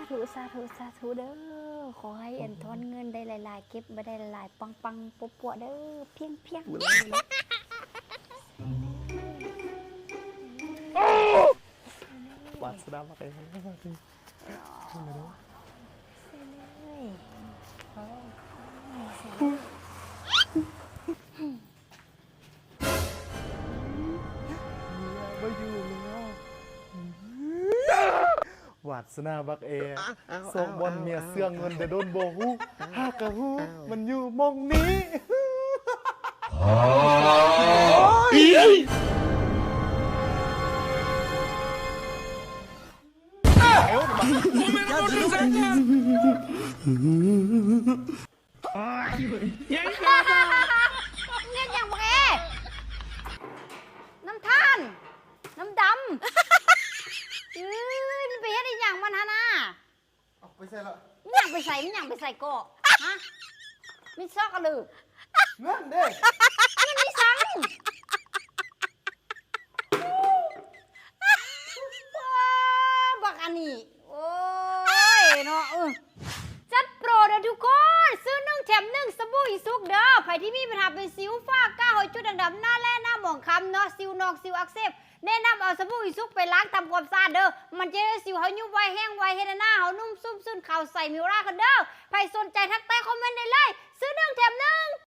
ທຸ ສາທຸ ສາທຸເດີ. ຂໍໃຫ້ອັນ ອືມ ຖອນເງິນໄດ້ຫຼາຍໆ ເກັບມາໄດ້ຫຼາຍໆ ປັງໆ ປົວໆ ເດີ. ພຽງໆ ວາດສະໜາບັກເອງ. ບໍ່ຢູ່ແລ້ວ. ວາດສະໜາບັກເອ ຊອກບ່ອນເມຍເຊື່ອງເງິນແຕ່ດົນບໍ່ຮູ້ ຫາກະຮູ້ ມັນຢູ່ໝ່ອງນີ້. ເຮັດຫຍັງບັກເອ? ນ້ຳທ່ານ ນ້ຳດຳ. ເອີຍ ມັນໄປເຮັດອີ່ຫຍັງມັນຫັ້ນນະ? ເອົາໄປໃສລະ? ມັນຫຍັງໄປໃສ? ມັນຫຍັງໄປໃສເກາະ? ຮະ? ມີຊອກກະລື. ເງິນເດ້. ເງິນອີ່ສັງ? ວ້າ ບັກອັນນີ້ ໂອ້ຍເນາະ. ເອີ ຈັດໂປຣເດີທຸກຄົນ ຊື້ໜຶ່ງແຖມໜຶ່ງ ສະບູອີສຸກເດີ. ໃຜທີ່ມີບັນຫາເປັນສິວ ຝ້າ ກາ ຮອຍຈຸດ ດ່າງດຳ ໜ້າແຫຼ້ ໜ້າໝອງຄຳເນາະ ສິວໜອງ ສິວອັກເສບ ແນະນຳເອົາສະບູອີສຸກໄປລ້າງທຳຄວາມສະອາດເດີ. ມັນຈະເຮັດໃຫ້ສິວເຮົາຍຸບໄວ ແຫ້ງໄວ ເຮັດໃຫ້ໜ້າເຮົານຸ້ມຊຸ່ມຊື່ນ ຂາວໃສ ມີອອຣາຂຶ້ນເດີ. ໃຜສົນໃຈທັກໃຕ້ຄອມເມັນໄດ້ເລີຍ ຊື້ໜຶ່ງແຖມໜຶ່ງ.